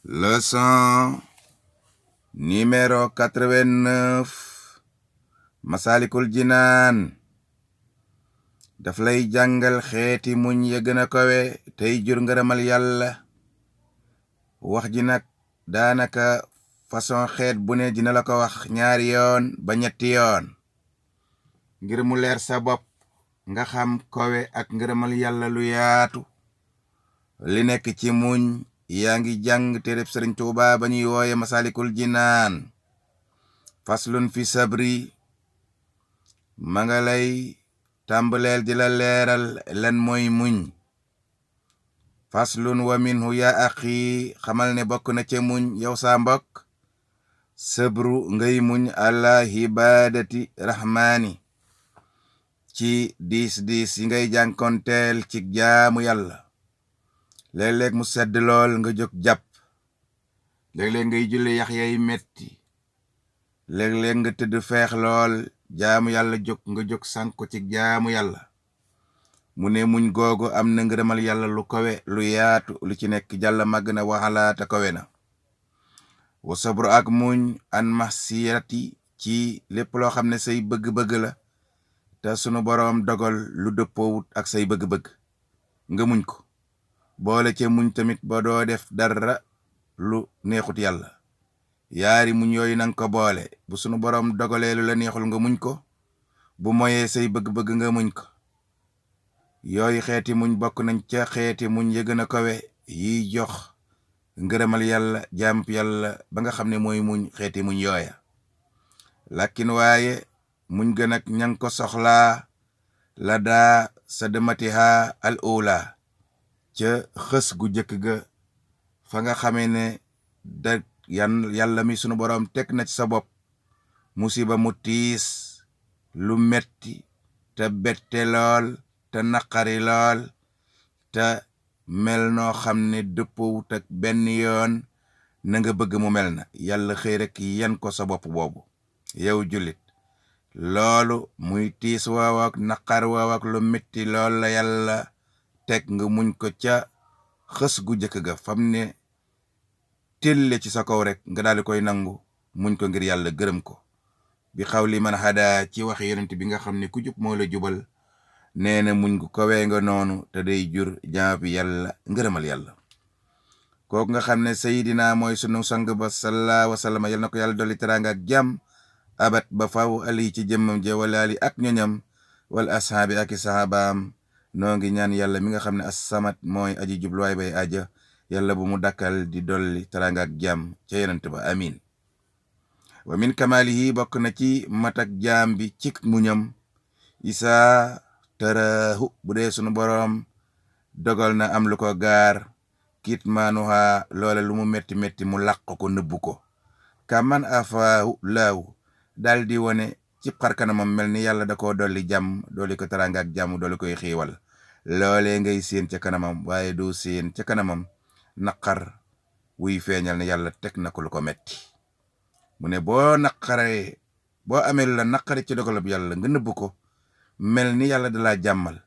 Leçon numéro 89 Masalikul Jinaan daf lay jàngal xeeti muñ ya gën a kawe tey jur ngërëmal yàlla. wax ji nag daanaka façon xeet bu ne dina la ko wax ñaari yoon ba ñetti yoon ngir mu leer sa bopp nga xam kawe ak ngërëmal yàlla lu yaatu li nekk ci muñ. yaa ngi jàng téereb Sëriñ Tuuba ba ñuy wooye Masalikul Jinaan. faslun fi sabri ma nga lay tàmbaleel di la leeral lan mooy muñ. faslun wa minhu ya axi xamal ne bokk na ca muñ yow saa mbokk. sabru ngay muñ ala hibaadati rahmaani ci diis yi ngay jànkonteel ci jaamu yàlla. léeg-léeg mu sedd lool nga jóg jàpp, léeg-léeg ngay julli yax yay metti, léeg-léeg nga tëdd feex lool jaamu yàlla jóg nga jóg sànko ci jaamu yàlla. mu ne muñ googu am na ngërëmal yàlla lu kawe lu yaatu lu ci nekk jàlla màgg na waxalaata kawe na. wa sabru ak muñ an mahsirati ci lépp loo xam ne say bëgg-bëgg la te sunu boroom dogal lu dëppoowut ak say bëgg-bëgg nga muñ ko. boole ce muñ tamit ba doo def dara lu neexut yàlla. yaari muñ yooyu nanga ko boole. bu sunu boroom dogalee lu la neexul nga muñ ko, bu moyee say bëgg-bëgg nga muñ ko. yooyu xeeti muñ bokk nañ ca xeeti muñ ya gën a kawe yiy jox ngërëmal yàlla jàmp yàlla ba nga xam ne mooy muñ xeeti muñ yooya. lakin waaye muñ gën ak ñang ko soxlaa la daa sadmatiha al ula ca xës gu jëkk ga fa nga xamee ne da yàlla mi sunu boroom teg na ci sa bopp musiba mu tiis lu metti te bette lool te naqari lool te mel noo xam ne dëppowut ak benn yoon na nga bëgg mu mel na. yàlla xëy rek yan ko sa bopp boobu yow jullit. loolu muy tiis waaw ak naqar waaw ak lu metti lool la yàlla teg nga muñ ko ca xës gu jëkk ga fam ne telle ci sa kaw rek nga daal di koy nangu muñ ko ngir yàlla gërëm ko. bi xaw li man xadaa ci wax yonent bi nga xam ne ku jub moo la jubal nee na muñ ko kawee nga noonu te day jur jaabi yàlla ngërëmal yàlla. kooku nga xam ne sayidina mooy sunu sang ba sallallahu wa sallam yal na ko yàlla dolli teraanga ak jàmm abat ba faw ali ci jëmmam ja walaali ak ñoñam wal ashaabi ak i sahabaam. noo ngi ñaan yàlla mi nga xam ne as-samat mooy aji jubluwaay bay aja yàlla bu mu dakkal di dolli teraanga ak jàmm ca yonent ba amin. wa min kamalihi bokk na ci matak jaam bi cik muñam isaa tarahu bu dee sunu boroom dogal na am lu ko gaar kiit maanuha loola lu mu metti metti mu làq ko nëbbu ko. kaman afaahu laaw dal di wone ci xarkanamam mel ni yàlla da koo dolli jàmm dolli ko teraanga ak jàmm dolli koy xiiwal. loolee ngay séen ca kanamam waaye doo séen ca kanamam naqar wuy feeñal ne yàlla teg na ko lu ko metti. mu ne boo naqaree boo amee la naqari ci dogalab yàlla nga nëbb ko mel ni yàlla dalaa jàmmal.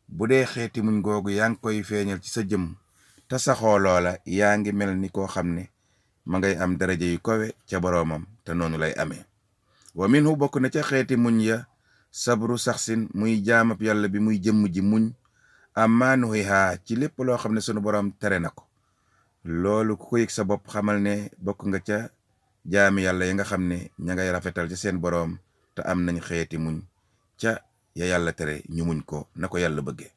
bu dee xeeti muñ googu yaa ngi koy feeñal ci sa jëm te saxoo loola yaa ngi mel ni koo xam ne ma ngay am daraja yu kowe ca boroomam te noonu lay amee. wa minhu bokk na ca xeeti muñ ya sabru saxsin muy jaamab yàlla bi muy jëmm ji muñ amaanuhiha ci lépp loo xam ne sunu boroom tere na ko. loolu ku ko yëg sa bopp xamal ne bokk nga ca jaami yàlla yi nga xam ne ña ngay rafetal ci seen boroom te am nañ xeeti muñ ca ya yàlla tere ñu muñ ko na ko yàlla bëgge.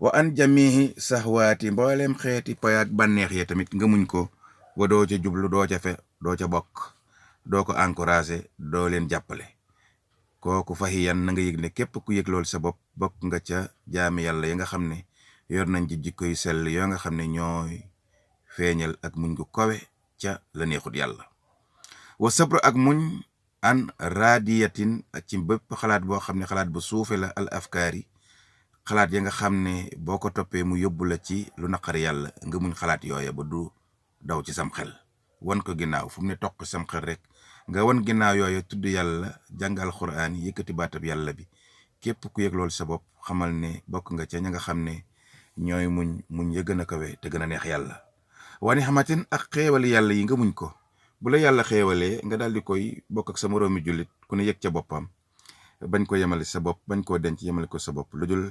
wa an jamihi sahwaati mbooleem xeeti poyaak bànneex ya tamit nga muñ ko wa doo ca jublu doo ca fe doo ca bokk doo ko encouragé doo leen jàppale. kooku fahiyan na nga yëg ne képp ku yëg loolu sa bopp bokk nga ca jaami yàlla yi nga xam ne yor nañ ci jikko yu sell yoo nga xam ne ñooy feeñal ak muñ gu kawe ca la neexut yàlla. wa sabru ak muñ an radiyatin ci bépp xalaat boo xam ne xalaat bu suufe la al afkaari xalaat ya nga xam ne boo ko toppee mu yóbbu la ci lu naqari yàlla nga muñ xalaat yooya ba du daw ci sam xel wan ko ginnaaw fu mu ne toq sam xel rek nga wan ginnaaw yooya tudd yàlla jàng alxuraan yëkkati baatab yàlla bi. képp ku yëg loolu sa bopp xamal ne bokk nga ca ña nga xam ne ñooy muñ ya gën a kawe te gën a neex yàlla. wa nihmatin ak xéewal yàlla yi nga muñ ko. bu la yàlla xéewalee nga daal di koy bokk ak sa moroomi jullit ku ne yëg ca boppam, bañ ko yemale sa bopp, bañ koo denc yemale ko sa bopp, lu dul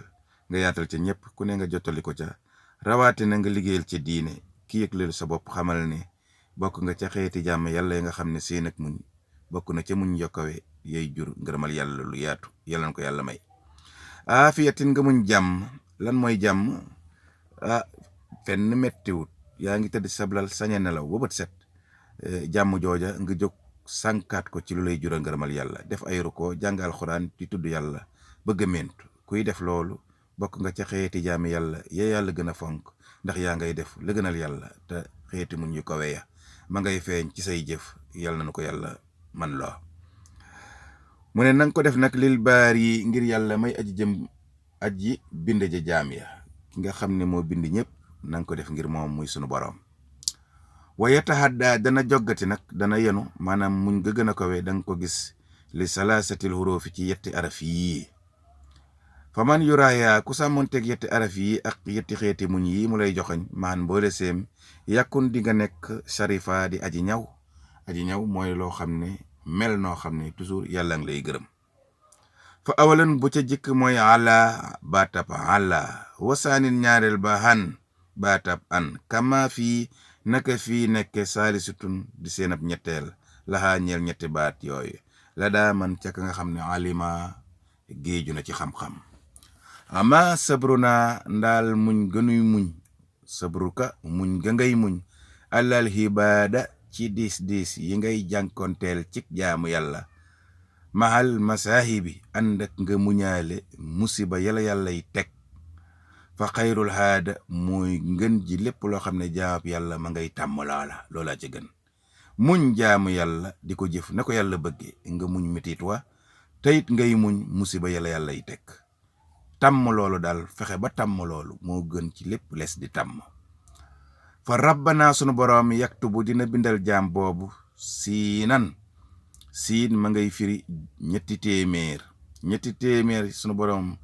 nga yaatal ca ñëpp ku ne nga jottali ko ca. rawaate na nga liggéeyal ca diine ki yëg leelu sa bopp xamal ne bokk nga ca xeeti jàmm yàlla yi nga xam ne seen ak muñ bokk na ca muñ yokkawe yay jur ngërëmal yàlla lu yaatu. yàlla na ko yàlla may. aafiyatin nga muñ jàmm. lan mooy jàmm? fenn mettiwut, yaa ngi tëdd sablal sañe nelaw ba bët set, jàmm jooja nga jóg sànkaat ko ci lu lay jural ngërëmal yàlla. def ay ruko, jàng alxuraan, di tudd yàlla bëgg a mentu. kuy def loolu bokk nga ca xeeti jàmm yàlla yàlla gën a fonk, ndax yaa ngay def la gënal yàlla te xeeti muñ yu kawe ya ma ngay feeñ ci say jëf. yàlla na ko yàlla man loo. mu ne nanga ko def nag lil baar yi ngir yàlla may aji bind ja jaam ya. ki nga xam ne moo bind ñëpp nanga ko def ngir moom muy sunu boroom. wa yatahadda dana joggati nag, dana yenu maanaam muñ ga gën a kawe danga ko gis li salaasatil hurufi ci yetti araf yii. fa man yuraaya ku sàmmonteeg yetti araf yi ak yetti xeeti muñ yi mu lay joxoñ maan boole seem yàkkun di nga nekk sharifa di aji ñaw. aji ñaw mooy loo xam ne mel noo xam ne toujours yàlla ngi lay gërëm. fa awalan bu ca jëkk mooy ala baatab ala, wasaanin ñaareel ba han baatab an, kama fii naka fii nekke saalisutun di seen ab ñetteel laxaa ñeel ñetti baat yooyu la daa man ca ka nga xam ne alima géeju na ci xam-xam. ama sabru naa ndaal muñ gënuy muñ, sabruka muñ ga ngay muñ, alal hibaada ci diis yi ngay jànkonteel ci jaamu yàlla, mahal masaahibi ànd ak nga muñaale musiba yàlla yi teg. fa xayrul haada mooy ngën ji lépp loo xam ne jaamab yàlla ma ngay tàmm loolaa ci gën. muñ jaamu yàlla di ko jëf na ko yàlla bëgge, nga muñ metit wa teyit ngay muñ musiba yàlla yi teg. tàmm loolu daal, fexe ba tàmm loolu moo gën ci lépp les di tàmm. fa rabbana sunu boroom yaktubu dina bindal jaam boobu siinan. siin ma ngay firi ñetti téeméer sunu boroom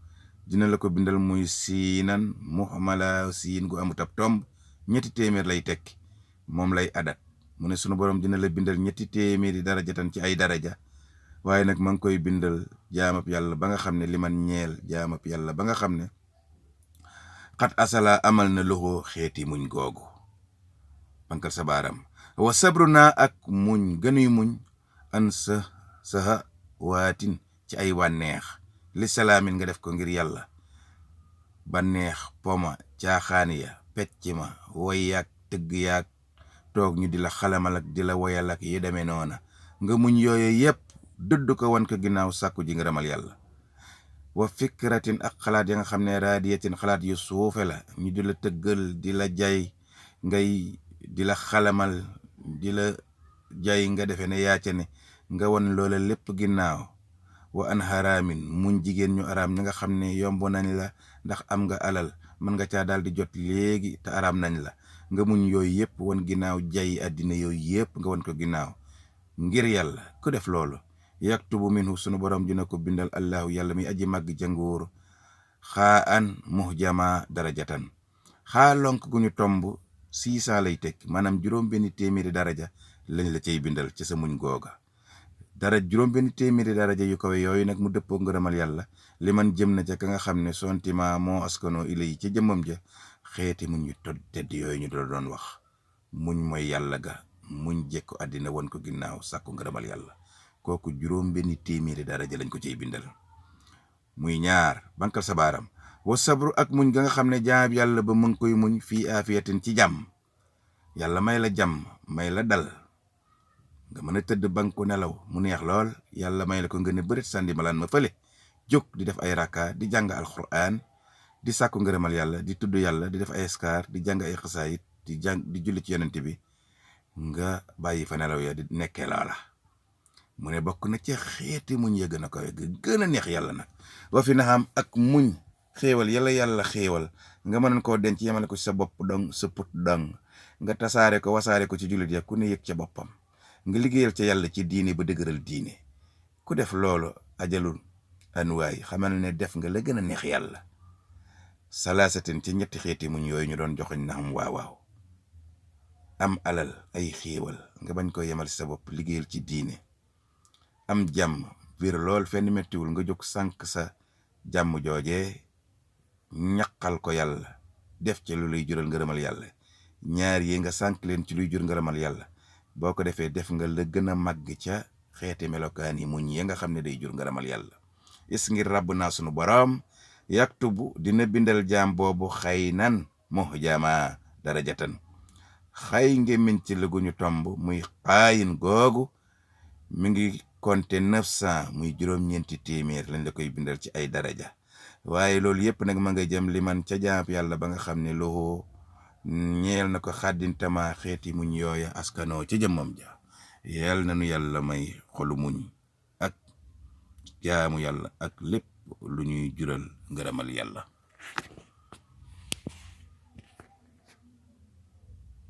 dina la ko bindal muy siinan muhamala, siin gu amut ab tomb, ñetti téeméer lay tekki, moom lay adat. mu ne sunu boroom dina la bindal ñetti téeméeri darajatan ci ay daraja, waaye nag ma ngi koy bindal jaamab yàlla ba nga xam ne li man ñeel jaamab yàlla ba nga xam ne xat asala amal na loxo xeeti muñ googu. bankal sa baaram. wa sabru naa ak muñ gënuy muñ an saha waatin ci ay wànneex li salaamin nga def ko ngir yàlla. bànneex poma caaxaan ya pecc ma woy yaag tëgg yaag toog ñu di la xalamal ak di la woyal ak yi demee noona, nga muñ yooyu yépp dëdd ko wan ko ginnaaw sàkku ji ngërëmal yàlla. wa fikratin ak xalaat ya nga xam ne raadiyatin xalaat yu suufe la, ñu di la tëggal di la jay ngay di la xalamal di la jay nga defe ne yaaca ne nga won loola lépp ginnaaw. wa an haraamin muñ jigéen ñu araam ñi nga xam ne yomb nañ la ndax am nga alal mën nga caa daal di jot léegi te araam nañ la, nga muñ yooyu yëpp wan ginnaaw jay àddina yooyu yëpp nga wan ko ginnaaw ngir yàlla. ku def loolu yaktubu minhu sunu borom dina ko bindal allahu yàlla mi aji màgg janguur xaa an muhjama darajatan. xaa lonk gu ñu tomb 600 lay tekki, maanaam juróom benn téeméeri daraja lañ la cay bindal ci sa muñ googa. juróom benn téeméeri daraja yu kawe yooyu nag mu dëppoo ngërëmal yàlla li man jëm na ca ka nga xam ne sentiment moo askanoo ilay ca jëmmam ja xeeti muñ yu tedd yooyu ñu doon wax. muñ mooy yàlla ga, muñ jekku àddina won ko ginnaaw sàkku ngërëmal yàlla, kooku juróom benn téeméeri daraja lañ ko ciy bindal. muy ñaar, bankal sa baaram. wa sabru ak muñ ga nga xam ne jaam yàlla ba mu ngi koy muñ fii aafiyatin ci jàmm. yàlla may la jàmm, may la dal, nga mën a tëdd banku nelaw mu neex lool, yàlla may la ko nga ne bërit sànni malaan ma fële jóg di def ay raka, di jàng alquran, di sàkku ngërëmal yàlla, di tudd yàlla, di def ay askar, di jàng ay xasaayit, di julli ci yonent bi, nga bàyyi fa nelaw ya di nekkee loola. mu ne bokk na ci xeeti muñ ya gën a kawe gën a neex yàlla nag. wa fi naxam ak muñ xéewal yàlla xéewal nga mënoon koo denc yemale ko ci sa bopp dong sa put dong, nga tasaare ko wasaare ko ci jullit ya ku ne yëg ca boppam, nga liggéeyal ca yàlla ci diine ba dëgëral diine. ku def loolu ajalul anwaay xamal ne def nga la gën a neex yàlla. salaasatin ci ñetti xeeti muñ yooyu ñu doon joxoñ na xam waaw am alal ay xéewal nga bañ ko yemal sa bopp liggéeyal ci diine am jàmm wér lool fenn mettiwul nga jóg sànq sa jàmm jooje ñaqal ko yàlla def ci lu luy jural ngërëmal yàlla ñaar yi nga sànq leen ci luy jur ngërëmal yàlla boo ko defee def nga la gën a màgg ca xeeti melokaan yi muñ ya nga xam ne day jur ngërëmal yàlla is ngir rabb naa sunu boroom yaktubu dina bindal jaam boobu xay nan muhjama darajatan xay ngémmiñ ci lëguñu tomb muy xaayin googu mi ngi compter 900 muy juróom-ñeenti téeméer lañ la koy bindal ci ay daraja waaye loolu yëpp nag ma nga jëm li man ca jaam yàlla ba nga xam ne loxo ñeel na ko xàddintama xeeti muñ yooya askanoo ca jëmmam ja yal na nu yàlla may xolu muñ ak jaamu yàlla ak lépp lu ñuy jural ngërëmal yàlla